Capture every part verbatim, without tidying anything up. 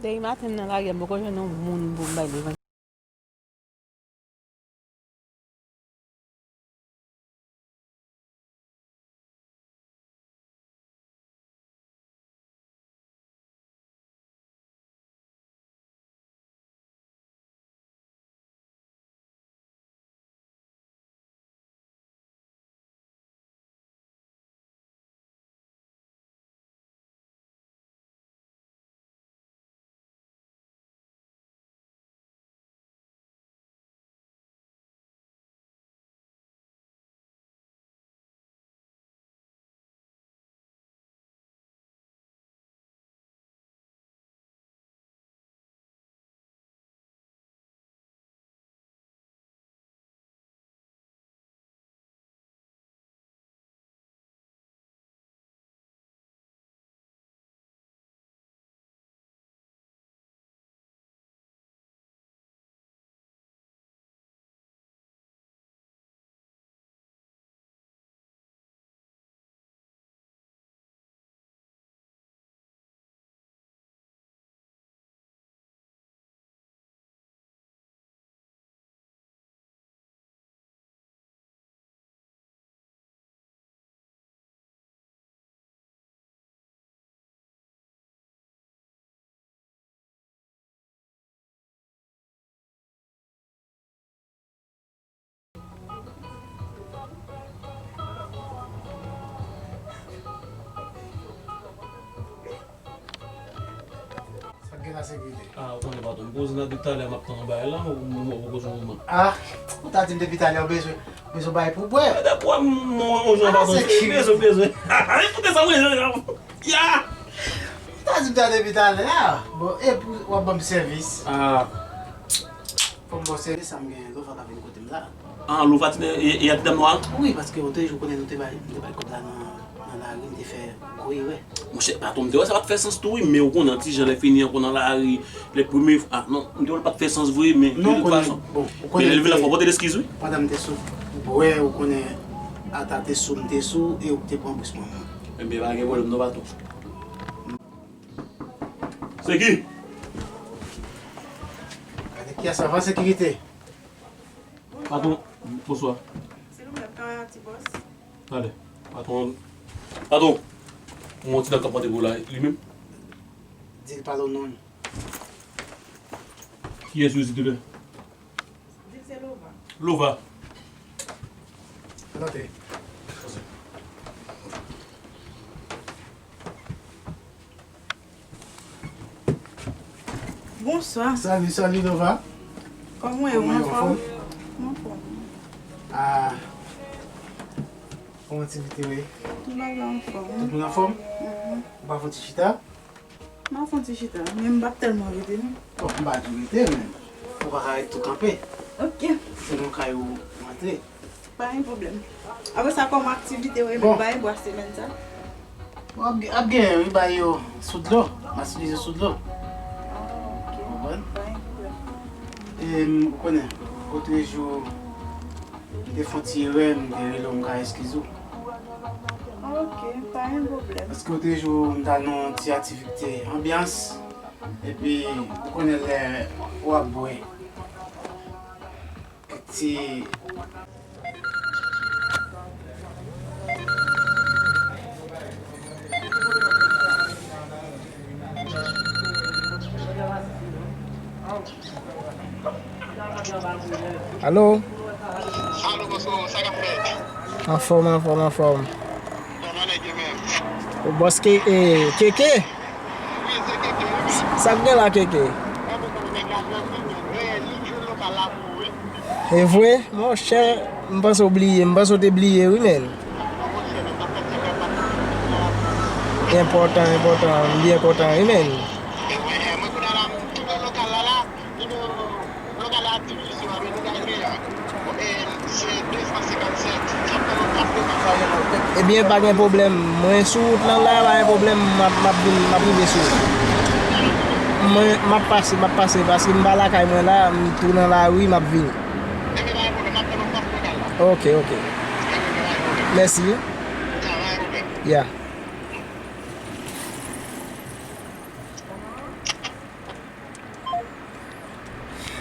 Depi maten m nan lari a, m poko jwenn yon moun pou m bay li. Sa k gen la sekirite? Ah, ou konnen patwon, m poze nan de talè, m ap tann yon bagay la, ou, ou, ou poko sou mouvman. Ah, ou ta di m depi talè ou bezwen, bezwen bagay pou bwè. Dapre m, m, m, m, Ah, patwon, se ki bezwen, bezwen. Ekoute sa, mwen, jan, jan. Ya! Ou ta di m sa depi talè a. Bon, e pou w ap ban m sèvis. Ah. Fò m ba w sèvis, sa m gen, Lova ka vin kote m la. Ah, Lova ti, e, e a ti dam nwa a? Wi, paske ou te, ou konnen nou te bay, nou te bay kòb la nan, nan lari, m te fè gwo erè. Monchè, patwon, m te wè sa pa t fè sans tou, wi, men ou konnen ti jan lè fini ankò nan lari, lè premye fwa, ah, non, m te wè l pa t fè sans vre, men de tout fason. Bon, ou konnen. Men lè l vin la, fò pote l eskiz, wi. Pandan m te sou bwè, ou konnen, ata te sou, m te sou, e ou te pran bous mwen. Ebyen, pa gen pwoblèm, non, patwon. Se ki? Gade kiyès avan sekirite. Patwon, bonswa. Silvouplè, m ka wè a ti bòs? Talè. Patwon, patwon, yon ti dam k ap pote pou la, li menm? Di l pale w non. Kiyès ou ye, silvouplè? Di l se Lova. Lova. Antre. Bonswa. Salut, salut, Lova. Kòman w ye? Ou anfòm? Mwen anfòm. Ah. Kòman ti vite ye? Tout bagay anfòm. Tout moun anfòm? Mhm. Ou pa fè yon ti chita? M ap fè yon ti chita, men m p ap tèlman rete, non. Bon, m pa di w rete, men ou pa ka ret tou kanpe. Ok. Se nan kay ou rantre. Pa gen pwoblèm. Apre sa, kòman aktivite w ye menm? Bon. Bagay bwa semèn sa? Bon, ap, ap gen, wi, bagay yo sou dlo. M ap itilize sou dlo. Ah, ok. Konprann? Pa gen pwoblèm. E, m, ou konnen, otrejou, m te fè yon ti erè, m te rele w, m ka eskize w. Ok, pa gen pwoblèm. Paske otrejou, m t al nan yon ti aktivite anbyans, epi ou konnen lè w ap bwè, kèk ti Alo? Alo, bòs, sa k ap fèt? Anfòm, anfòm, anfòm. Kòman nèg yo menm? O bòs, Ke-, e, Keke? Wi, se Keke, wi. Sa k gen la, Keke? Mwen poko konnen gade, wi, men reyèl li jwenn lokal la pou ou, wi. E vre? Monchè, m panse w bliye, m panse w te bliye, wi, menn. Enpòtan, enpòtan, m byen kontan, wi, menn. Ebyen, pa gen pwoblèm. Mwen sou wout lan la, pa gen pwoblèm, m ap, m ap vin, m ap rive sou ou. Mwen, m ap pase, m ap pase, paske m pa lakay mwen la, m tou nan lari, m ap vini. Ok, ok. Mèsi. Ya.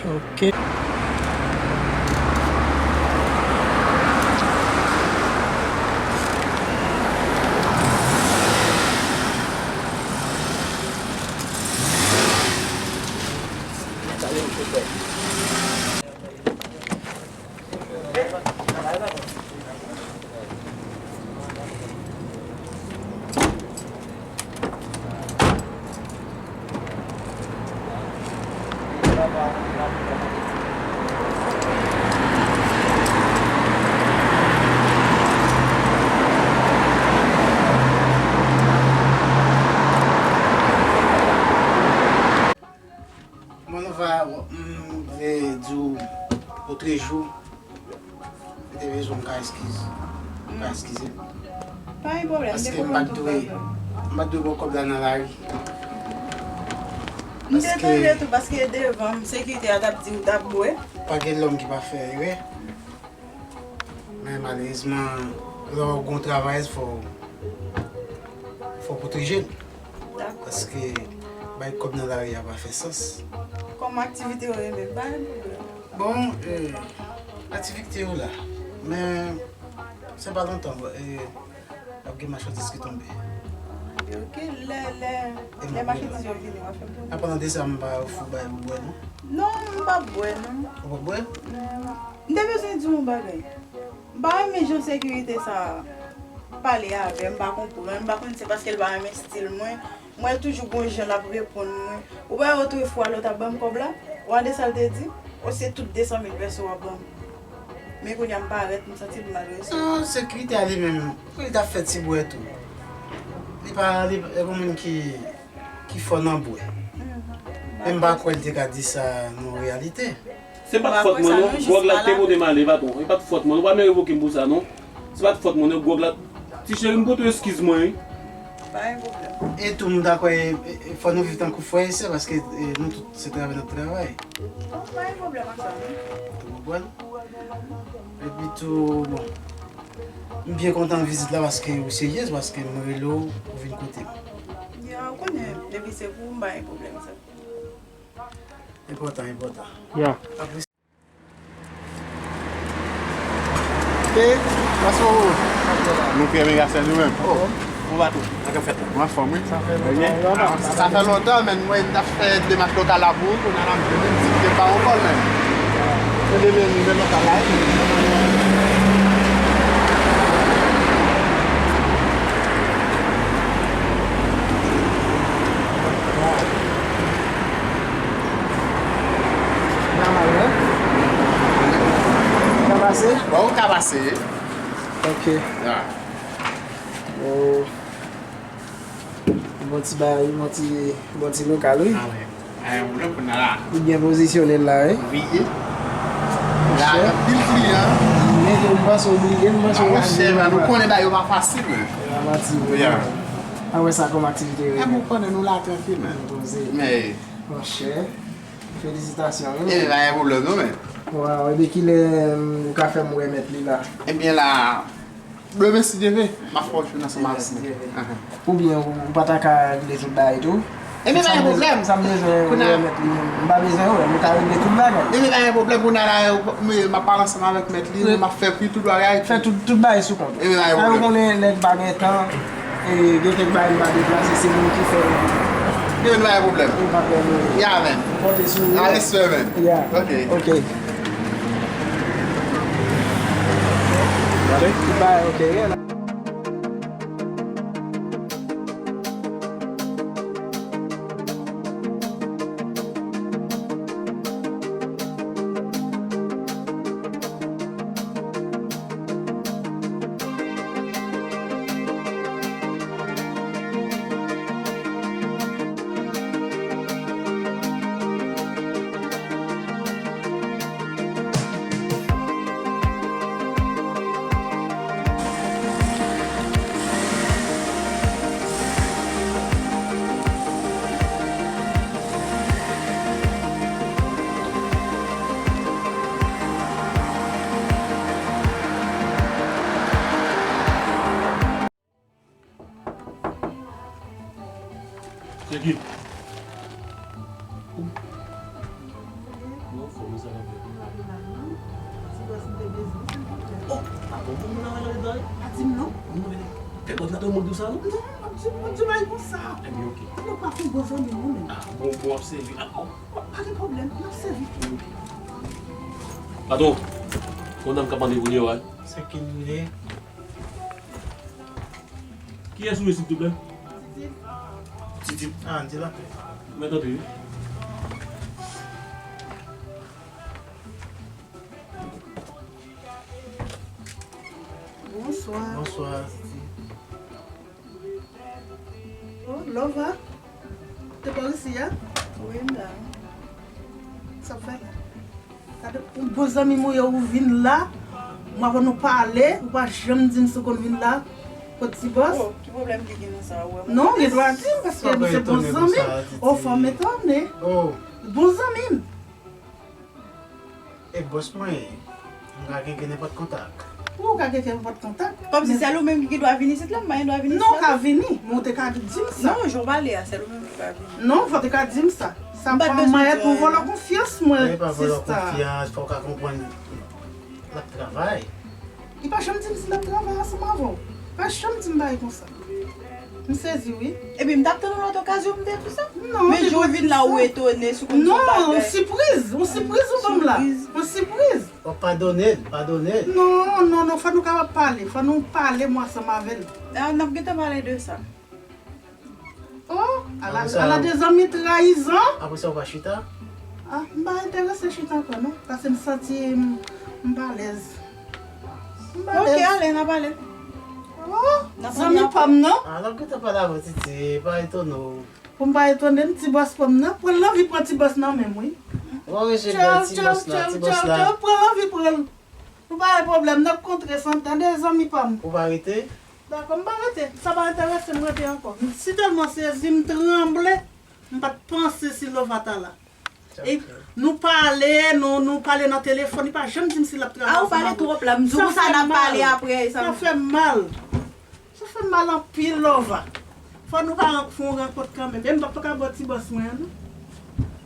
Ok. Mwen, nou va, m vle di w, otrejou, m te bezwen m ka eskize. M ka eskize m. Pa gen pwoblèm, m te konprann tout bagay. Paske m pa t dwe, m pa t dwe ba w kòb la nan lari. M te tande tou, paske devan m, sekirite a t ap di w t ap bwè. Pa gen lòm ki pa fè erè. Men malerezman, lè w gen yon travay, fò, fò w pwoteje l. Dakò. Paske bay kòb nan lari a pa fè sans. Kòm aktivite w renmen, pa gen pwoblèm. Bon, eh, aktivite yo la. Men, se pa lontan, eh, ap gen machandiz ki tonbe. Ok, lè, lè, lè machandiz yo vini, w ap fè pou nou. An palan de sa, m pa ofri w bagay pou bwè, non? Non, m p ap bwè, non. Ou p ap bwè? Non. M te bezwen di w yon bagay. M pa renmen jan sekirite sa pale avè m, m pa konprann, m pa konn si se paske l pa renmen estil mwen. M wè l toujou gon jan l ap reponn mwen. Ou pa wè otrefwa lè w t ap ban m kòb la? Ou tande sa l te di? O, se tout de san mil pèso w ap ban m. Men kounye a m parèt, m santi l mal resevwa. Non, sekirite a li menm, pou li t ap fè ti bwè tou. Li pa, li, e gon moun ki, ki fò nan bwè. Men m pa kwè l te ka di sa nan reyalite. Se pa t fòt mwen non, gwòg la te pote m ale, patwon. E pa t fòt mwen, ou pa menm revoke m pou sa non. Se pa t fòt mwen non, gwòg la. Ti cheri, m pote w eskiz mwen wi. Pa gen pwoblèm. E tou, m ta kwè, e, e, fò nou viv tankou frè e sè, paske, e, nou tout se travay n ap travay. Bon, pa gen pwoblèm ak sa non. Ou konprann? Epi tou, bon, m byen kontan vizit la paske ou serye, paske m rele w, ou vin kote m. Ya, ou konnen, depi se pou ou, m pa gen pwoblèm sa. Enpòtan, enpòtan. Ya. Apre. Hey, what's up? Nou fè mega sèl nou menm. Oh. Bon bato, sa k ap fèt la? Mwen anfòm, wi. Sa fè lontan, wi. Sa fè lontan, men mwen t ap fè demach lokal la pou ou, kounye a la m vini, m di m te ba w kòl, men. Mwen te vin nouvèl lokal la, wi. Nòmal, wi. Ka pase? Bon, ou ka pase. Ok. Ya. Oh. Bon ti bay, bon ti, bon ti lokal, wi. Ah, wi. Ah, wi, kounye a la. Ou byen pozisyone la, wi. Wi. La, gen anpil kliyan. Men, m panse w bliye, m panse w... Ah, monchè, man, ou konnen bagay yo pa fasil, men. Ah, manti, wi. Ah, wè sa kòm aktivite, wi. Ah, men ou konnen nou la trankil, men. Men, monchè, felisitasyon, wi. Eh, pa gen pwoblèm, non, men. Waw, epi kilè, mm, ou ka fè m remèt li la? Ebyen, la, demen, si Dye vle, m ap fè yon jounen ansanm avèk mwen. Oubyen ou, ou pa ta ka regle tout bagay tou? Ebyen, pa gen pwoblèm. Sa m bezwen remèt li menm. M pa bezwen wè, nou ka regle tout bagay. Ebyen, pa gen pwoblèm, kounye a la, m, m ap pale ansanm avèk mèt li, m ap fè pri tout bagay. Fè tout, tout bagay sou kont. Ebyen, pa gen pwoblèm. Ou konnen nèg pa gen tan, e gen kèk bagay m pa deplase, se moun ki fè. Ebyen, pa gen pwoblèm. Ou pa pè nou. Ya, men. Konte sou ou. Respè, men. Ya. Ok. Ok. Gade. Ba, ok, yeah. Se ki? Bon, bon, moun nan gade dan. Pa di m non. Moun nan gade. Fè kòd la, tout moun di w sa, non? Non, m ap di, m ap di w bagay konsa. Ebyen, oke. Ou pa fè bon zanmi, non, men. Ah, bon, bon, w ap sèvi. Ah, bon. Pa gen pwoblèm, m ap sèvi. Patwon, gon dam k ap mande pou li, wè. Se ki li ye? Kiyès ou ye, silvouplè? Titi. Titi. Ah, di la. Mèt antre, wi. Bonswa. Bonswa, Titi. Oh, Lova. Te pa resi a? Wi, m la. Sa w fè la? Gade, yon bon zanmi m ou ye, ou vin la. Mwen avè nou pale, ou pa janm di m si w konn vin la. Kot ti bòs? Oh, ki pwoblèm ki gen nan sa? Ou wè mwen. Non, gen dwa di m, paske m se bon zanmi m. Oh, fò m etone. Oh. Bon zanmi m. E bòs mwen ye. M ka gen, gen nenpòt kontak. Ou ka gen, gen nenpòt kontak. Kòmsi sèl ou menm ki gen dwa vin isit la, m pa gen dwa vin isit la. Non, ou ka vini, men ou te ka di m sa. Non, jan w pale a, sèl ou menm ki ka vini. Non, fò w te ka di m sa. Sa pa mwen pou vòlò konfyans mwen, sista. E pa vòlò konfyans, fò w ka konprann l ap travay. Li pa janm di m si l ap travay ansanm avè w. Pa janm di m bagay konsa. M sezi, wi. Epi m t ap tann yon lòt okazyon pou m te di w sa. Non, men jan w vin la, ou etone, si w konn se yon bagay. Non, yon sipriz, yon sipriz ou ban m la. Sipriz. Yon sipriz. Bon, padone l, padone l. Non, non, non, fò nou kapab pale, fò nou pale mwen ansanm avè l. Ah, n ap gentan pale de sa. Oh, ala, ala de zanmi trayizan. Apre sa, ou pa chita? Ah, m pa enterese chita ankò, non. Paske m santi m, m pa alèz. M pa alèz. Ok, ale, n ap ale. Oh, zanmi pa m, non? Ah, n ap gentan pale avè w, Titi, pa etone w. Pou m pa etone m, ti bòs pa m nan, pran l anvi pran ti bòs nan men m, wi. Ou pa rejte bèl ti bòs la, ti bòs la. Tchaw, tchaw, tchaw, pran l anvi pran l. Nou pa gen pwoblèm, n ap kontre san tande zanmi pa m. Ou pa rete? Dakò, m pa rete. Sa pa enterese m rete ankò. M sitèlman sezi, m tranble, m pa t panse si Lova ta la. E nou pale, nou, nou pale nan telefòn, li pa janm di m si l ap travay ansanm avè w. Ah, ou pale twòp la, m di w konsa n ap pale apre. Sa fè m mal. Sa fè m mal anpil, Lova. Fò nou ka fè yon rankont kanmenm. E m p ap ka ba w ti bòs mwen an, non.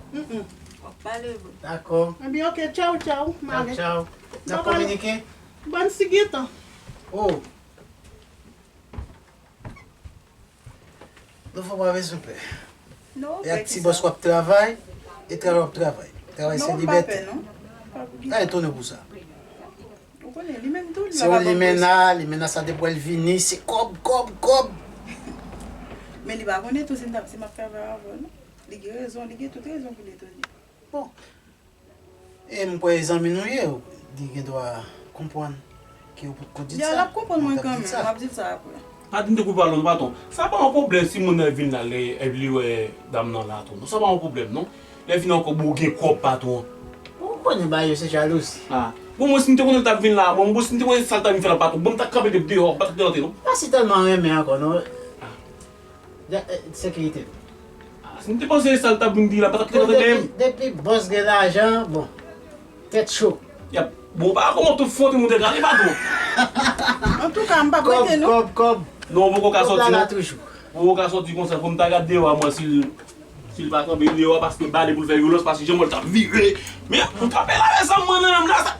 Mm, mm. W ap pale vre. Dakò. Ebyen, oke, tchaw, tchaw. M ale. Tchaw, tchaw. N ap kominike. Bòn sigitan. Oh. Lova, w pa bezwen pè. Non, e ak ti bòs w ap travay, e travay w ap travay. Travay se libète. Non, m pa pè, non. Pa pou ki sa. Pa etone w pou sa. Ou konnen, li menm tou, li pa ka pran presyon. Se yon limena, limena sa depi w wè l vini, se kòb, kòb, kòb. Men li pa konnen tou si m t ap, si m ap travay avè w, non. Li gen rezon, li gen tout rezon pou l etone. Bon. E m kwè e zanmi nou ye, li gen dwa konprann ke ou potko di l sa. Ya, l ap konprann mwen kanmenm, m ap di l sa apre. Pa di m te koupe alon, patwon. Sa pa yon pwoblèm si moun nan vin la, lè, epi li wè dam nan la tou. Non, sa pa yon pwoblèm, non. Lè vin ankò, bon, ou gen kòb, patwon. Ou konnen bagay yo se jalouzi. Ah. Bon, mwen, si m te konnen l t ap vin la, bon, mwen, si m te konnen sa l t ap vin fè la, patwon, bon, m t ap kanpe depi deyò, m pa t ap kite l antre, non. Pa si tèlman renmen ankò, non. Ah. De, eh, sekirite. Ah, si m te panse sa l t ap vin di la, pa t ap kite l antre menm. Depi, depi bòs gen lajan, bon. Tèt cho. Yap. Bon, pa kòman tout fwonte moun te gade, patwon. Antouka, m p ap rete, non. Kòb, kòb, kòb. Non, ou poko ka sòti, non. Kòb la la toujou. Ou poko ka sòti konsa, fò m ta gade deyò a mwen si l, si l pa kanpe deyò a, paske bale pou l fè vyolans, paske jan m wè l t ap vire. Men, m kanpe la, men sa m mande menm la, sa.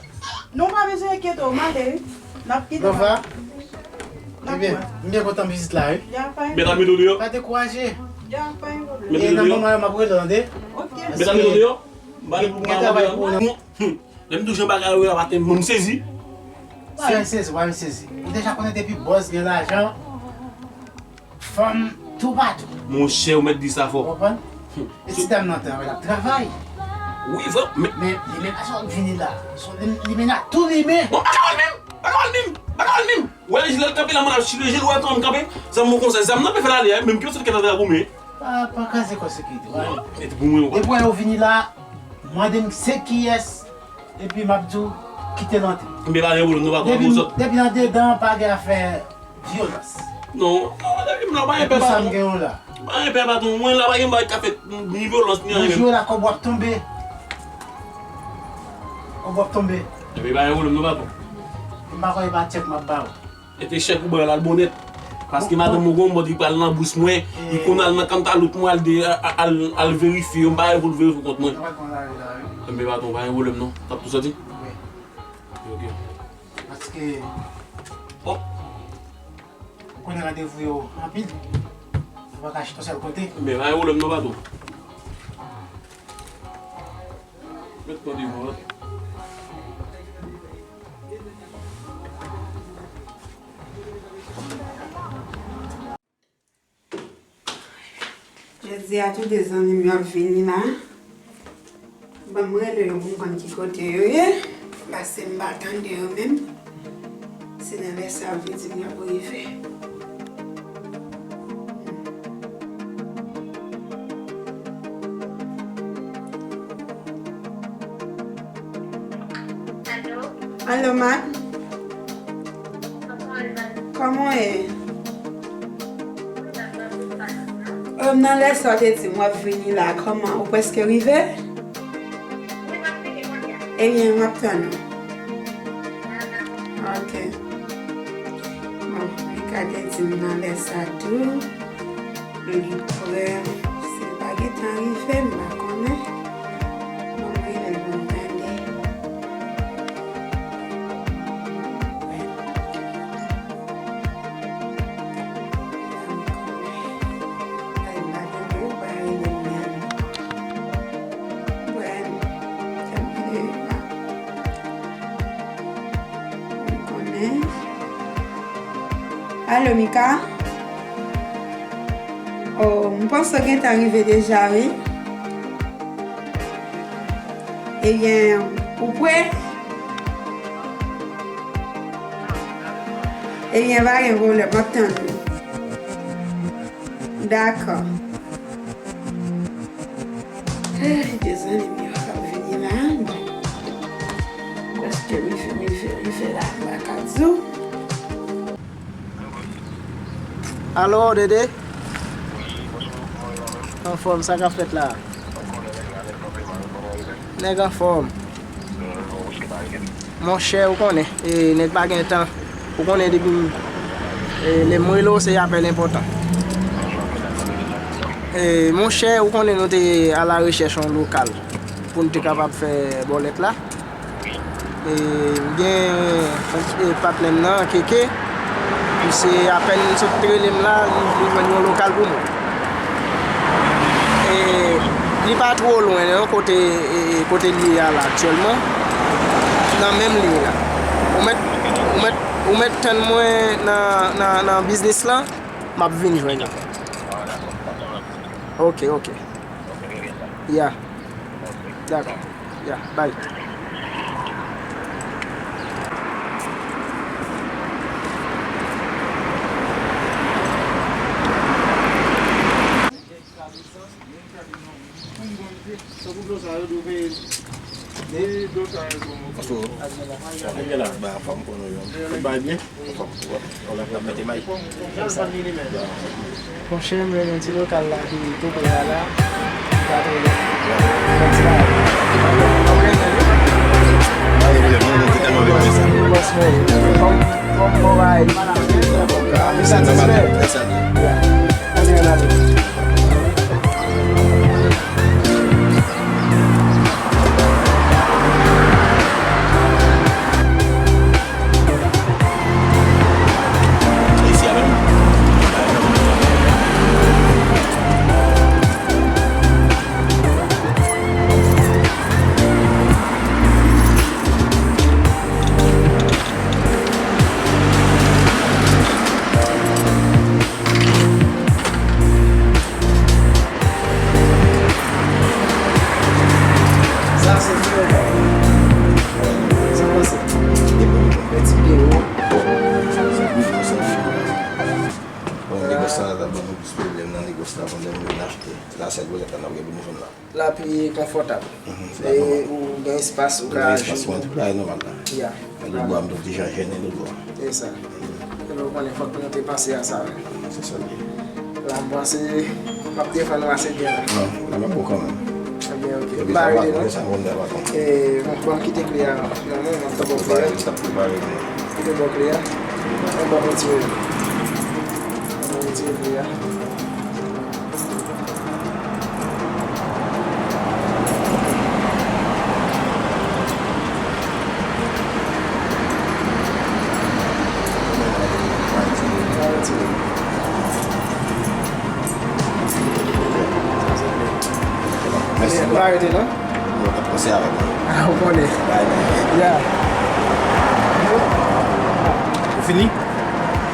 Non, pa bezwen enkyete w, m ale, wi. N ap kite. Lova? N ap wè. Ebyen, m byen kontan vizit la, wi. Ya, pa gen. Mèt al mete w deyò. Pa dekouraje. Ya, pa gen pwoblèm. Mete w deyò. E nan moman yo, m ap rele w, tande? Ok. Mèt al mete w deyò. M pale pou mwen, mwen. Hum. Lè m di w jan bagay yo ye la, maten, m sezi. Sa sezi, w pa menm sezi. Ou deja konnen depi bòs gen lajan, fanm toupatou. Monchè, ou mèt di sa fò. Ou konprann? E ti dam nan te anvi l ap travay. Wi, vre, men. Men, li menm, sa w vini la. Son, li, li menm ap tou li menm. Bon, pa ka wè l menm. Pa ka wè l menm. Pa ka wè l menm. Ou wè, lè l kanpe la, mwen ap chire je l, ou wè kòman m kanpe. Zam mwen konsa, zam nan pe fè l ale, menm ki yon sèl kèt antre la goumen. Pa, pa kraze kò sekirite, w ale. Mete pou mwen, ou wè. Depi w vini la, mande m se kiyès, epi m ap di w kite l antre. Enben, pa gen pwoblèm, non, patwon, bon sòt. Depi, depi andedan, pa gen afè vyolans. Non, non, depi m la, pa gen pè, patwon. E pou sa m gen w la. Pa gen pè, patwon. Mwen la, pa gen bagay k ap fèt, ni vyolans, ni anyen menm. Jou la, kòb w ap tonbe. Kòb w ap tonbe. Enben, pa gen pwoblèm, non, patwon. M pa kwè e pa tchèk m ap ba w. E te chèk ou ban l al bonèt. Paske madanm mwen gon mòd li pral nan bous mwen, li konn al nan kanta lòt mwen al de, al, al verifye yo, m pa gen pou l verifye kont mwen. Enben, patwon, pa gen pwoblèm non. T ap tou sòti? Wi. Ok. Paske Mwen gen randevou yo rapid. Mwen pa ka chita yon sèl kote. Men pa gen pwoblèm non, patwon. Met kò devan, ok. Jodi a, tou de zanmi m yo ap vini la. Ban m rele yo pou m konn ki kote yo ye. Paske m pa tande yo menm. Se nan lè sa yo te di m y ap rive. Alo? Alo, Mak? Kòman w ye? Kòman w ye? Wi, m ap tann ou. Nan lè sa w te di m w ap vini la, kòman? Ou prèske rive? Wi, m ap rive kounye a. Ebyen, m ap tann ou. Ok. Bon, Mika te di m nan lè sa tou. Li prè, si l pa gentan rive, m pa konnen. Bon, m rele l pou m tande. Ay, m pa tande, yo pa rele m menm. Bon, fè m rele yo la. M konnen. Alo, Mika? Oh, m panse w gentan rive deja, wi. Ebyen, ou prè? Ebyen, pa gen pwoblèm, m ap tann ou. Dakò. Eh, de zanmi m yo k ap vini la, bon. Prèske rive, rive, rive la, m pa ka di w. Alo, Dede? Anfòm, sa k ap fèt la? Nèg anfòm. Monchè, ou konnen, e, nèg pa gen tan. Ou konnen depi m, e, lè m rele w, se apèl enpòtan. E, monchè, ou konnen nou te alarechèch yon lokal pou n te kapab fè bòlèt la. E, m gen, e, patnè m nan, Keke. Misye apèn sot rele m la, li, li jwenn yon lokal pou mwen. E, li pa twò lwen, non, kote, e, kote l ye a la aktyèlman. Nan menm liy la. Ou mèt, ou mèt, ou mèt tann mwen nan, nan, nan biznis lan, m ap vin jwenn ou. Ok, ok. Ya. Dakò. Ya, bay. Monchè, m jwenn yon ti lokal la ki tou pre a la. Li pa twò lwen. Bòs mwen. Kòm, kòm, kòm bagay. Li satisfè. Ann ale, ann ale. Sa se vre, bro. Sa w panse? Yon ti pye wo. Bon, negòs la, la ban nou plis pwoblèm nan negòs la, pandan nou vin achte. Se la sèl bòlèt la n ap gen pou nou jwenn la. La pi konfòtab. Mhm, se la nòmal. Ou gen espas, ou ka jwe. Ou gen espas pou antre la, e nòmal la. Ya. Men lòt bò a, m t ap deja jennen lòt bò a. Se sa. Epi ou konnen, fòk nou te panse a sa, wi. Se sa l ye. La, m panse, m ap defann ou ase byen la. Non, la m ap bon kanmenm. Ebyen, ok. Epi sa, m pa konnen sa, m konn sa, pa konnen. E, bon, ban m kite kle a nan men w, m ap ba w kle a. Prepare, m t ap prepare, men. Kite ba w kle a. Mwen ba w retire. Mwen retire kle a. Pa rete non. Yo, pa t panse avè mwen. Ah, ou konnen. Bay mwen. Ya. Ou fini?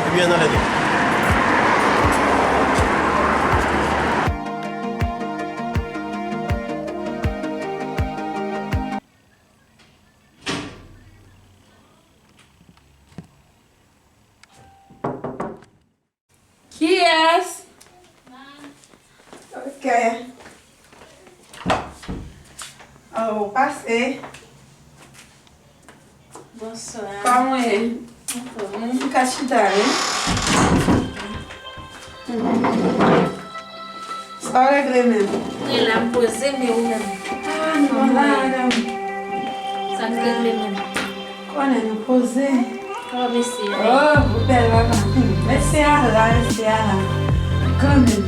Epi ann anlè tou. Kiyès? Ok. Oh, pase. Bonswa. Kòman w ye? Anfòm, wi. M ka chita, wi. Sa w regle menm? Mwen la, m poze, men ou menm? Ah, nou la, madanm. Sa k regle menm? Konnen nou poze. Kòman mesye a ye? Oh, ou bèl, papa. Hmm, mesye a la, mesye a la. Kanmenm.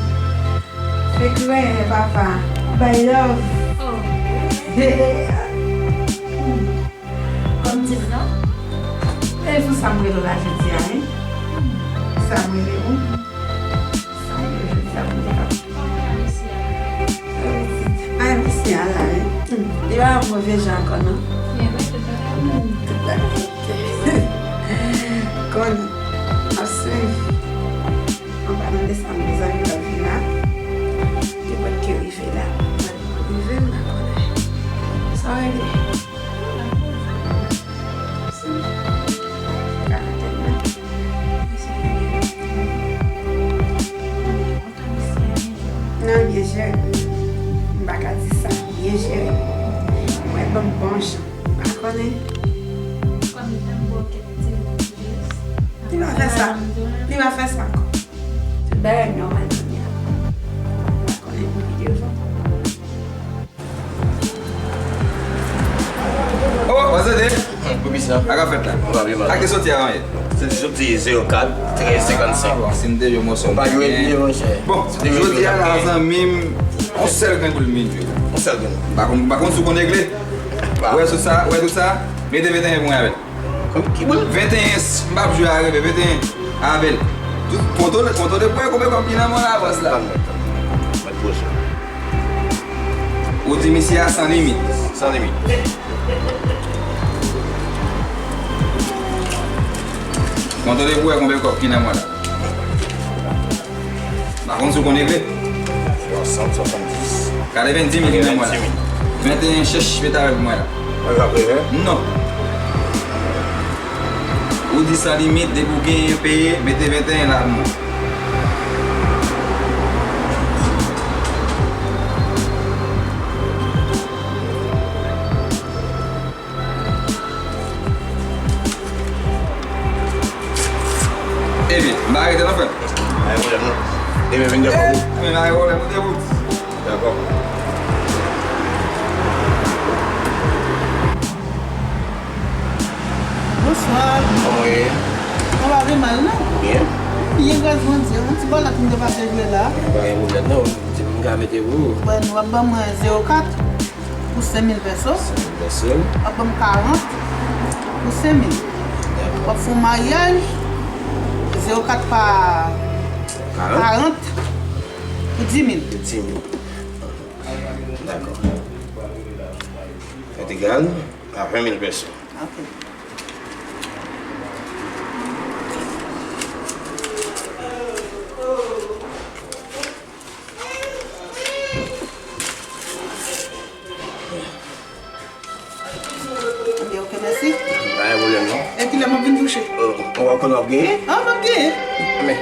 Fèk reyè, papa. Bay love. Oh. Hmm. Kòm di m non? E pou sa m rele w la jodi a, wi. Sa m rele w. Sa m rele w jodi a pou m te kapab. Kòman mesye a? Ay, mesye a la, wi. Hmm. Li pa move jan ankò, non. Li vre, tout bagay. Hmm, tout bagay. Konn, ap swiv. Anba nan desanm, mezanmi, lòt vi la. Nenpòt ki rive la. Rive, m pa konnen. Sa w regle? Karantèn nan. Non, byen jere. M pa ka di sa. Byen jere. Mwen, ban m bon jan. M pa konnen. Li pa fè sa. Li pa fè sa ankò. Tout bagay nòmal kounye a. M pa konnen pou pi devan. Oh, what's up, Dave? Kòman sa? Sa k ap fèt la? Sa k te soti a, an ye? Soti, soti zewo kat, trèz, senkannsenk. Ah, bon, si m te jwe mòso. Ou pa jwe byen, monchè. Bon, jodi a la, zanmi m, yon sèl grenn boul m vin jwe. Yon sèl grenn. M pa konn, m pa konn si w konn regle. Ou wè tout sa, ou wè tout sa? Mete venteyen pou mwen avè l. Ki boul? Venteyen, m p ap jwe a reve, venteyen avè l. Tout, kontwole, kontwole pwen konbyen kòb ki nan men w la, bòs la. Tann mwen, tann mwen. Mwen poze. Ou di misye a san limit. San limit. Kontwole pou wè konbyen kòb ki nan men w la. M pa konn si w konn regle. Swasant, swasanndis. Katrevenndis mil ki nan mwen la. Venteyen, chèch mete avè l pou mwen la. Mwen ka prevè? Non. Ou di san limit, depi w genyen peye, mete venteyen la pou mwen. Ebyen, m pa rete non, frè m. Pa gen pwoblèm non. Demen vin dèfwa pou. Ebyen, pa gen pwoblèm, nou debout. Dakò. Bonswa. Kòman w ye? Mwen pa pi mal non. Byen. Byen, gras Bondye. Yon ti bòlèt m te pase jwe la. Pa gen pwoblèm non. Di m ka mete pou ou. Bon, w ap ban mwen zewo kat. Pou senk mil pèso. Senk mil pèso. W ap ban m karant pou senk mil. Dakò. W ap fè yon maryaj, zewo kat pa karant. Karant pou dis mil. Pou dis mil. Dakò. Sa te egal a ven mil pèso. Ok. Ebyen, ok, mèsi. Pa gen pwoblèm non. E kilè m ap vin touche? Ou pa konn w ap genyen? Ah, m ap genyen. Men.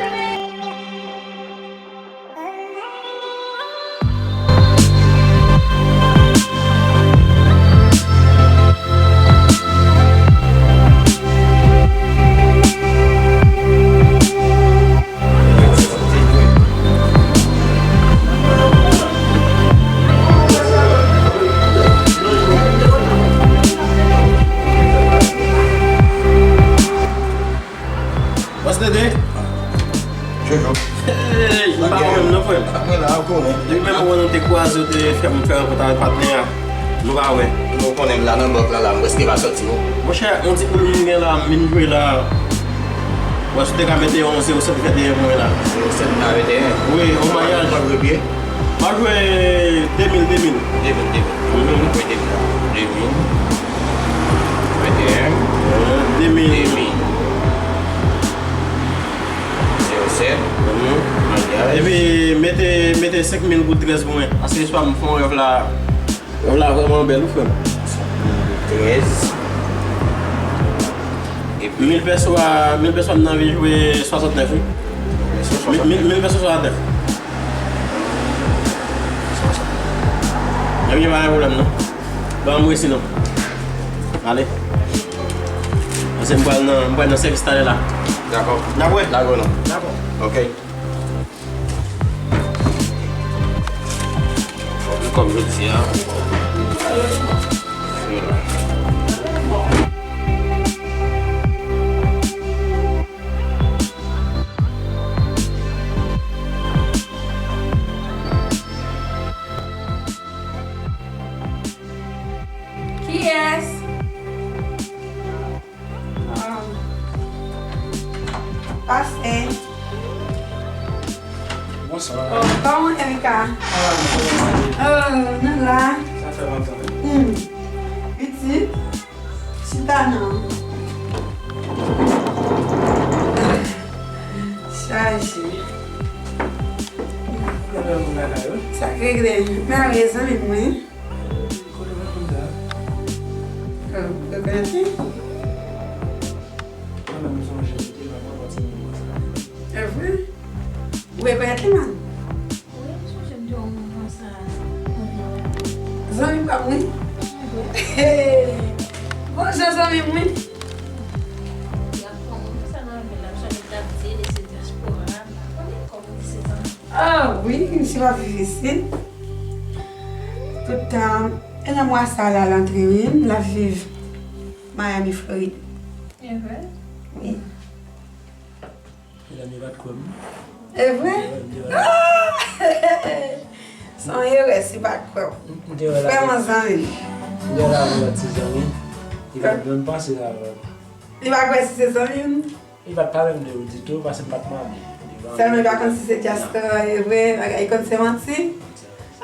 What's the day? Jojo. Hey, m pa wè menm non, frè m. Apre la, ou konnen. Depi menm mwen nou te kwaze, ou te fè m fè rankont avèk patnè a. Nou pa wè. Nou konnen m la nan bank la, la, m prèske pa sòti non. Monchè, yon ti boul m gen la, m vin jwe la. Wè si w te ka mete yon zewo sèt venteyen pou mwen la. Zewo sèt venteyen? Wi, yon maryaj. Ou konn repye? M ap jwe de mil, de mil. De mil, de mil. Mhm. Mwen de mil. De mil. Venteyen. Venteyen. De mil. De mil. Zewo sèt. Mhm. Maryaj. Epi mete, mete senk mil goud rès pou mwen. Paske espa m fè yon rèv la. Rèv la vrèman bèl, wi, frè m. Trèz. Epi mil pèso a, mil pèso a m nan anvi jwe swasantnèf, wi. Mil, mil, mil pèso swasantnèf. Ebyen, pa gen pwoblèm, non. Ban m resi, non. Ale. Paske m pral nan, m pral nan sèvis talè la. Dakò. N ap wè. Dakò, non. Dakò. Ok. Kòm jodi a. Kiyès? Ah. Pase. Bonswa. Oh, kòman w ye, Mika? Ah, oh, nou la. Sa fè lontan, wi. Hmm. Pitit, chita non. Chaje. Gade moun lakay ou. Sa k regle? Mari zanmi mwen. Kote w konn sa? Oh, ou rekonèt li? Mwen menm, m sonje m te la mwen pati moun konsa. E vre? Ou rekonèt li, man? Wi, m sonje m te wè w konsa. Zanmi pa m, wi. E vre? Hey! Bon jan zanmi m, wi. Y ap pran moun konsa nan vil la, m sonje m t ap di li se dyaspora, m pa konnen kòman li se zanmi. Ah wi, misye pa viv isit. Tout tan, e nan mwa sa la, l antre, wi, l ap viv Miami, Florid. E vre? Wi. Medam yo pa t kwè m. E vre? Wi, m te wè. Ah! Se yon erè si pa t kwè w. M te wè l avèk, vrèman zanmi m. M te wè l avèk yon lòt ti zanmi. Li pa t menm panse l avè m. Li pa kwè si se zanmi m? Li pa t pale m de ou ditou, paske m pa t mande. Sèlman li pa konn si se dyaspora e vre, bagay li konn se manti.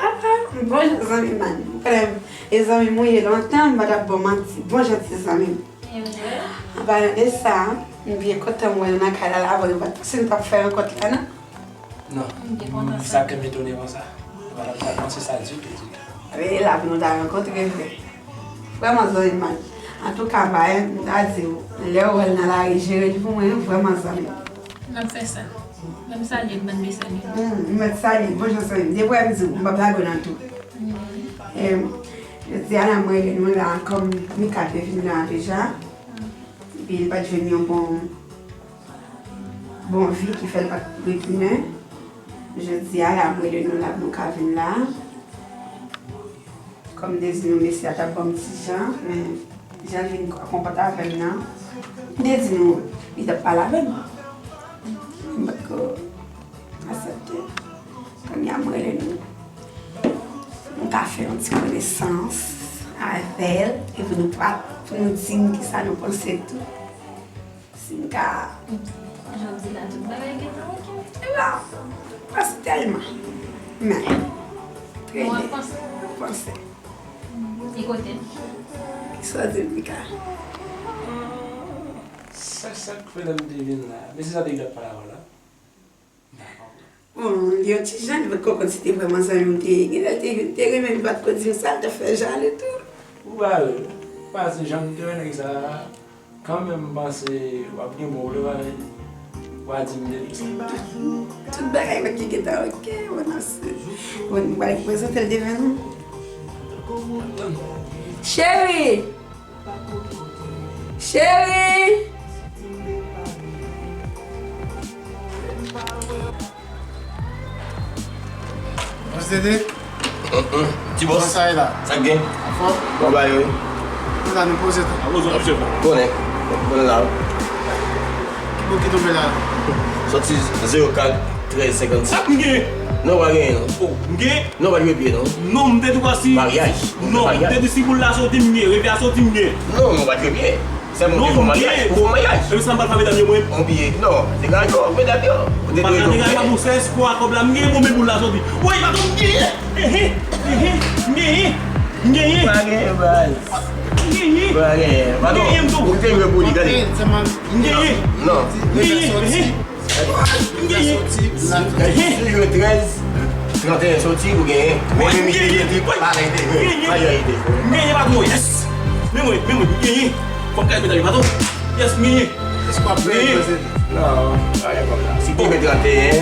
Apa, bon jan zanmi m, man. Ou konnen, e zanmi m ou ye lontan, m pa t ap ba w manti. Bon jan ti zanmi m. E vre? An palan de sa, m byen kontan m wè nou nan kay la, la, avè w, m pa t panse nou t ap fè rankont la, non. Non. M byen kontan sa. Sa ke m etone konsa. M pa t ap panse sa ditou, ditou. Wi, la pou nou ta rankontre vre. Vrèman zanmi m, man. Antouka, bay, m ta di w, lè w wè l nan lari, jere l pou mwen, vrèman zanmi m. N ap fè sa. Ban m salye l, ban m salye l. Hmm, m mèt salye l, bon jan zanmi m. Depi w wè m di w, m p ap lage w nan tou. Hmm. Em, jodi a la, m rele nou la, kòm Mika te vin la deja. Epi li pa t jwenn yon bon bon vi ki fè l pa t retounen. Jodi a la, m rele nou la pou nou ka vin la. Kòm m te di nou, mesye a t ap ban m ti jan, men jan l vin konpòte avè m nan, m te di nou, li t ap pale avè m. M pa t ko aksepte. Kounye a, m rele nou. Nou ka fè yon ti konesans avè l, epi nou pa, pou nou di m kisa nou panse tou. Si m ka. Jodi la, tout bagay gentan oke. E la, m panse tèlman. Men, trede, panse. E kote l? Kisa w di m, Mika? Sa, sa k fè lè m te vin la? Men se sa te vin ap pale avè w la. Bon, li yon ti jan, li potko konn si te vrèman zanmi m te ye. Genlè l te, te renmen m, li potko di m sa, l t ap fè jalou tou. Ou pa wè, ou pa se jan m te wè nèg sa a. Kanmenm, m panse w ap gen bon vle pale, w a di m de li. Tout bagay mwen ki gentan oke, mwen panse. Mwen, mwen pral prezante l devan nou. Cheri! Cheri! Bòs Dede? Ti bòs. Kòman sa ye la? Sa k gen? Anfòm? Bon bagay wi. Nou la, nou poze tou. Konnen. Konnen la wi. Ki bò ki tonbe la? Sòti zewo kat trèz senkannsis. Sa k m gen? Non, pa genyen non. Oh, m gen? Non, pa jwe byen non. Non, m te di w si. Maryaj. Non, m te di si boul la soti m gen, revè a soti m gen. Non, non, pa jwe byen. Sèlman ou te fè maryaj, ou fè maryaj. Epi sa m pral fè medam yo mwen. Ou bliye. Non, degaje w, medam yo. Ou te dwe dwe. M pa ka degaje m pou sèz fwa kòb la. M genyen bon men boul la soti. Woy, patwon, m genyen. Ehe, ehe, m genyen. M genyen. Pa genyen, baz. M genyen. Pa genyen. M genyen, m tou. Ou te dwe pou li, gade. M genyen. Non. M genyen, ehe. M genyen. Ehe. Si jwe trèz, trannteyen soti, ou genyen. Men, men, men, men, men, pa la ide, men, pa la ide. M genyen, patwon, yes. Men mwen, men mwen, m genyen. Fòk kay medam yo, patwon. Yes, m genyen. Èske w ap peye, pase? Non, pa gen pwoblèm. Si te gen trannteyen.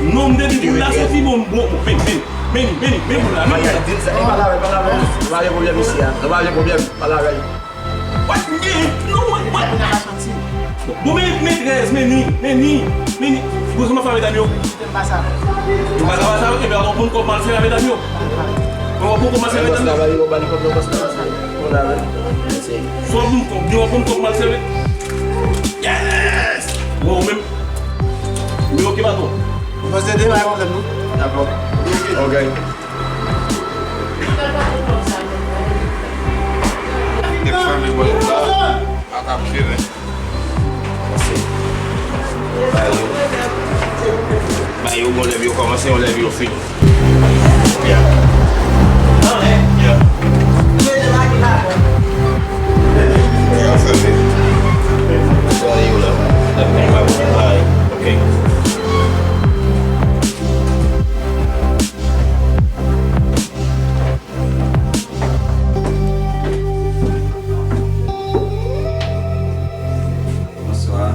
Non, m te di pou l la soti, bon, bon, bon, men, men, men, men, men pou l la, men pou l la. Di l sa, e pa la, e pa la, pa la, pa gen pwoblèm isi a. E pa gen pwoblèm, pa la. What? M genyen? Non, what, what? Bon, men, men trèz, men ni, men ni, men ni. Bon, sa m ap fè avèk medam yo? Ou pa ka fè sa, ebyen, w ap pran kòb m al sèvi avèk medam yo. Ou ap pran kòb m al sèvi avèk medam yo. Bòs la, ba li, ba li kòb nan bòs la. Ou la, men. Swa w ap pran kòb, byen w ap pran kòb m al sèvi. Yes! Bon, ou menm. Men ok, patwon. Bòs de, de, pa gen pwoblèm, non? Dakò. Ok. Nèg fanmi mwen la, pa t ap jere. Ba yo, ba yo, gon lèv yo kòmanse, yon lèv yo fini. Yeah. Yeah. Ba yo la. Ba yo. Ok. Bonswa.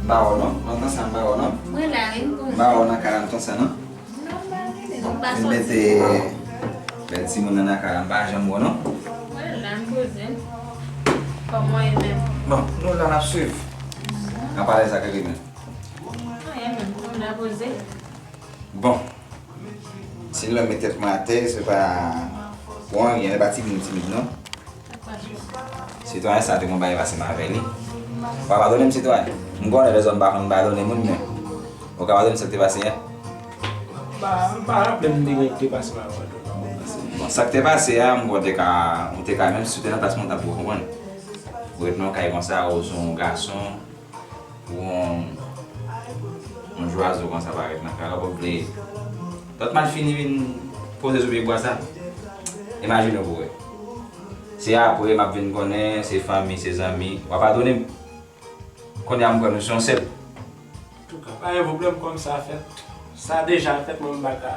M pa wè w non, lontan sa m pa wè w non. Mwen la wi, m konn. M pa wè w nan kay la lontan sa non. Non, m pa vini, m pa soti. Vin mete bèl timoun nan nan kay la, m pa janm wè w non. Mwen la, m poze. Kòman w ye menm? Bon, nou la n ap swiv. N ap pale sa k rive menm. Anyen menm, m la poze. Bon, si l wè m met tèt mwen atè, se pa pou anyen, li pa timid, timid non. Sitwayen sa te gon bagay pase m avè li. Ou ka padone m, sitwayen? M konnen lèzòm pa konn padone moun, men ou ka padone m sa k te pase a? Ba, m pa raple m te gen ki te pase m avè l. Bon, sa k te pase a, m kwè w te ka, ou te ka, menm si w te nan plas mwen, w t ap byen konprann. Ou ret nan yon kay konsa, ou se yon gason, ou yon, yon jwazo konsa parèt nan kay la, w ap vle lòt malfini vin poze sou pye bwa sa. Imajine w pou wè. Se apre m ap vin konnen se fanmi, se zanmi. W a padone m. Kounye a m kwè nou se yon sèl. Antouka, pa gen pwoblèm, kòm sa fèt, sa deja fèt, mwen m pa ka.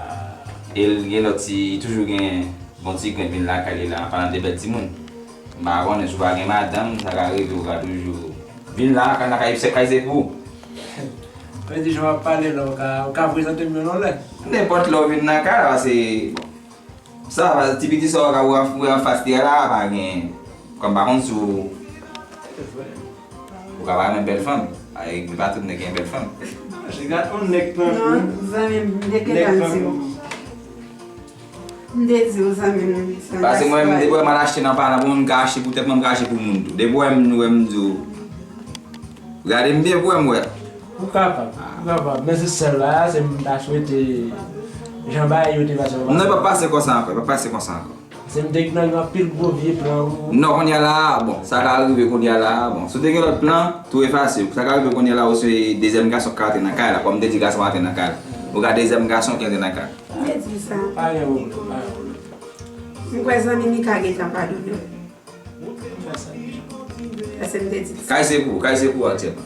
E l gen lòt ti, li toujou gen bon ti grenn vin lakay li la, an palan de bèl timoun. M pa konnen si w pa gen madanm, sa ka rive ou ka toujou vin la, kay la, kay se, kay se pou ou. Mwen di jan w ap pale la, ou ka, ou ka prezante m yon lòt lè. Nenpòt lè w vin nan kay la, paske, bon, sa, ti piti sa w ka wè, wè anfas li a la, pa gen, kòm pa konn si w, ou ka pa renmen bèl fanm. Ay, li pa tout nèg gen bèl fanm. Se gade yon nèg pran kou. Non, zanmi m, m te gentan di w. M te di w, zanmi m, se yon gason. Paske mwen menm, depi w wè m al achte nan palan pou moun, m ka achte pou tèt mwen, m ka achte pou moun tou. Depi w wè m, nou wè m di w. Gade m byen pou wè m wè. Ou kapab, ou kapab. Men se sèl la, se m ta swete jan bagay yo te pase. Non, e p ap pase konsa ankò, e p ap pase konsa ankò. Se m te gen anpil gwo vye plan pou ou. Non, kounye a la, bon, sa ka rive kounye a la, bon. Si w te gen lòt plan, tou efase. Sa ka rive kounye a la, ou se dezyèm gason k ka antre nan kay la. Kòm m te di gason antre nan kay la. Ou ka dezyèm gason ki antre nan kay la. M te di sa. Pa gen pwoblèm, pa gen pwoblèm. M kwè zanmi Mika gentan padone w. Fè sa deja. Paske m te di l sa. Kay se pou ou, kay se pou ou aktyèlman.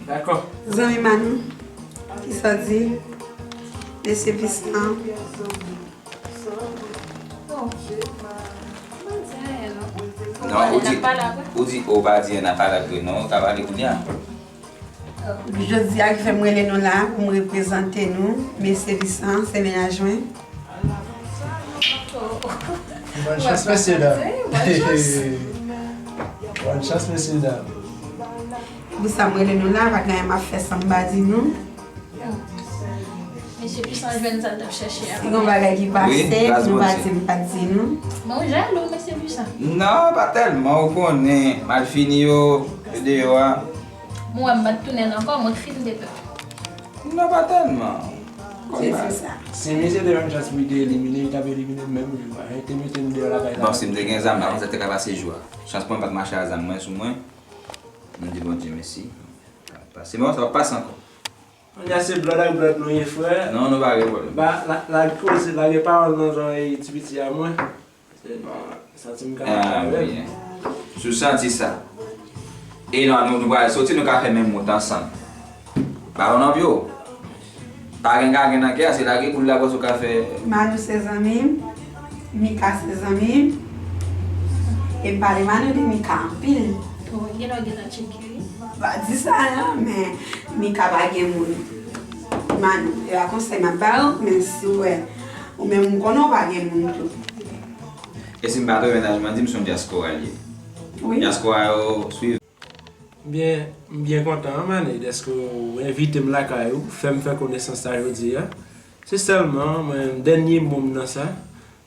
Dakò. Zanmi Manou, kisa w di? Mesye Visan. Non, ou di, ou di, ou pa di anyen, n a pale apre non, ou ka pale kounye a. Jodi a ki fè m rele nou la pou m reprezante nou, mesye Visan, se mennaj mwen. Bòn chans, mesye dam. Bòn chans. Bòn chans, mesye dam. Pou sa m rele nou la, pa gen anyen m ap fè san m pa di nou. Mesye Visan jwenn sa l t ap chèche a. Si gon bagay ki pase, nou pa di m pa di nou. Men w jalou, mesye Visan. Non, pa tèlman, ou konnen, malfini yo, yo deyò a. Mwen wè m pa t tounen l ankò, mwen fin depi. Non, pa tèlman. Se di sa. Si misye te jwenn chans pou li te elimine, li t ap elimine m menm jou a. Li te mete m deyò lakay la. Bon, si m te gen zam la, konsa te ka pase jou a. Chans pou mwen pa t mache a zam mwen sou mwen. Nou di Bondye mèsi. Pase, bon, sa va pase ankò. Kounye a se blòd ak blòd nou ye, frè. Non, nou pa gen pwoblèm. Ba, la, lage koze, lage pawòl nan zòrèy ti piti a mwen. Santi m ka mache avè l. Sou santi sa. E non, nou, nou pral soti, nou ka fè menm wout ansanm. Balon nan pye w. Pa gen kagen nan kè a, se lage boul la, pase w ka fè. Manou se zanmi m, Mika se zanmi m. E m pale Manou de Mika anpil. Ou gen lè w gentan tcheke wi. Pa di sa non, men Mika pa gen moun. Manou, e pa konsèy m ap ba w, men si w wè, ou menm m konnen w pa gen moun tou. E si m pa twonpe, mennaj mwen di m se yon dyaspora l ye. Wi. Dyaspora yo swiv. Byen, m byen kontan, Mané, dèske w envite m lakay ou, fè m fè konesans sa jodi a. Se sèlman, mwen, dènye mo m nan sa,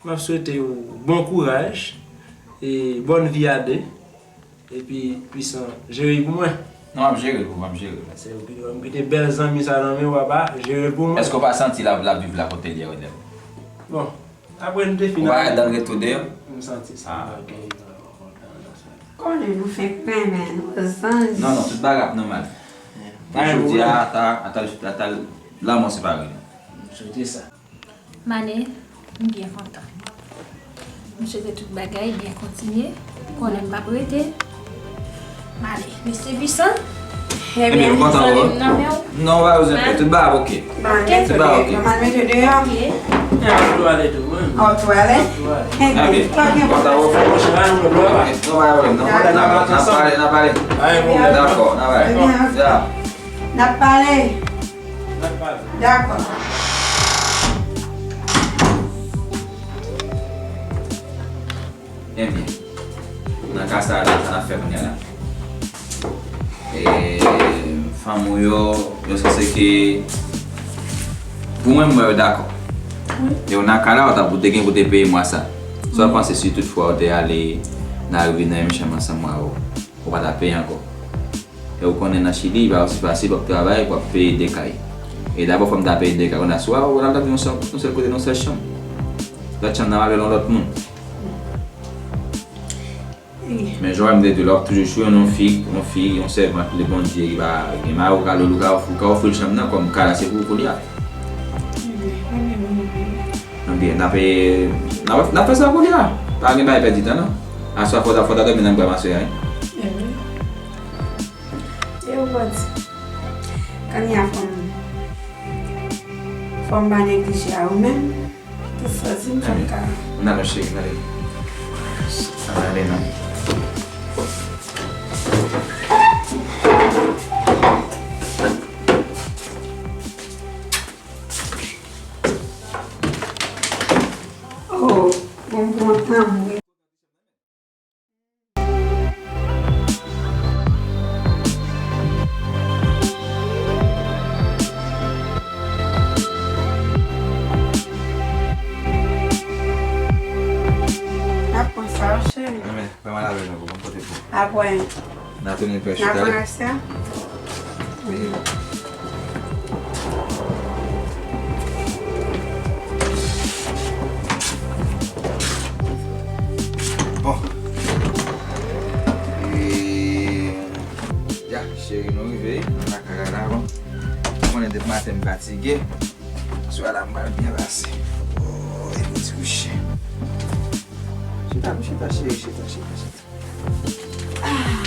m ap swete w bon kouraj e bòn vi a de. Epi, Pwisan, jere l pou mwen. Non, m ap jere l pou ou, m ap jere l. Se ou ki, ou ki te bèl zanmi sa nan men w, papa, jere l pou mwen. Èske w pa santi l ap, l ap viv la kote l ye, Rodnel? Bon, apre nou te fin. Ou pa wè dan l ret tou deyò? M santi sa. Ah. Konnen nou fenk renmen nou, zanj. Non, non, tout bagay ap nòmal. Jodi a, ata, ata, ata, lanmò separe nou. M swete sa. Mané, m byen kontan. M swete tout bagay byen kontinye. Konnen m p ap rete. Mané, mesye Pwisan. Ebyen, ou kontan, wi? Non, pa bezwen pè. Tout bagay ap oke. Tout bagay oke. Mwen mete deyò. Oke. Ou tou ale tou, wi. Ou tou ale? Tou ale. Ebyen, kontan, wi. Non, pa gen pwoblèm. N ap pale, n ap pale. Dakò, n ap pale. Ya. N ap pale. Dakò. Ebyen, nan ka sa a la, sa n ap fè kounye a la? E, fanm ou yo, yo sanse ke, pou mwen, m wè yo dakò. Wi. E w nan ka la, w ta pou te gen pou te peye mwa sa. Sa w panse si toutfwa w te ale nan rive nan yon chanm ansanm a ou, ou pa ta peye ankò? E ou konnen nan Chili, li pa osi fasil, w ap travay, w ap peye de kay. E dabò, fò m ta peye de kay. Kounye a, swa ou al dòmi yon sèl, yon sèl kote, nan yon sèl chanm. Lòt chanm nan, w al lòt moun. Men jan w wè m te di w la, w ap toujou chwe yon fi, yon fi, yon sèvant, le Bondye, ki pa gen mari, ou ka, ou ka, ou ka ofri l chanm nan, kòm kay la se pou ou kounye a. Ebyen, n ap, n ap, n ap fè sa kounye a. Pa gen bagay pèdi tan, non. Aswè, fò w ta, fò w ta dòmi nan bra m aswè a, wi. Ebyen. E ou pati. Kanya fò m, fò m pa neglije a ou menm. Tout sa di m fè m ka. N ale, cheri, n ale. N ale, non. Oh, bon, bon, tanbou. N ap pran sa yo, cheri. Mwen, mwen, mwen lave nou pou mwen pote pou. Apre. N a tounen pè chita. N a pran sa. Wi. Bon. E, ya, cheri, nou rive nan lakay la, bon. Ou konnen depi maten m fatige. Aswè la, m pral byen pase. Oh, e pou ti kouche. Chita, chita, cheri, chita, chita, chita. Ah.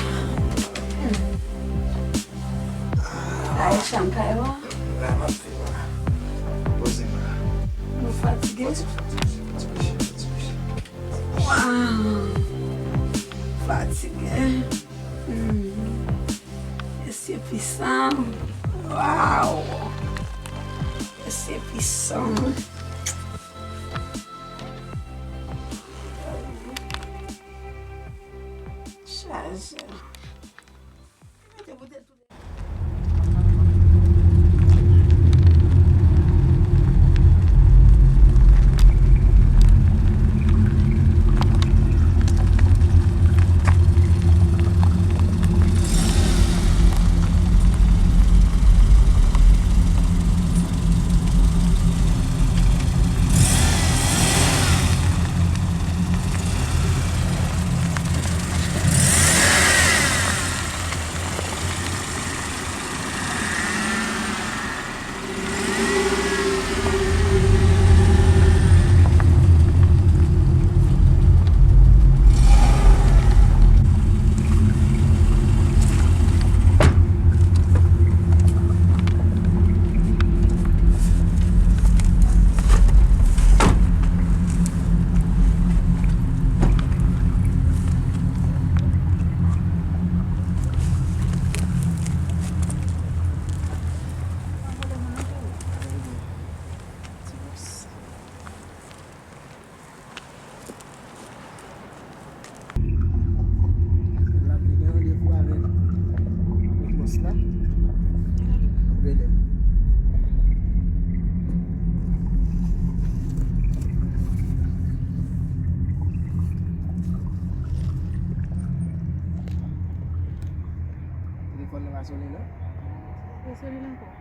Ay, chanm kay ou a. La, m ap viv la. Poze m la. Nou fatige? Fò ti, fò ti, fò ti kouche, fò ti kouche. Waw. Fatige. Hmm. Mesye Pwisan. Waw. Mesye Pwisan. Chaje. Polis la. Ap rele m. Telefòn nan pa sonnen non? Li sonnen ankò.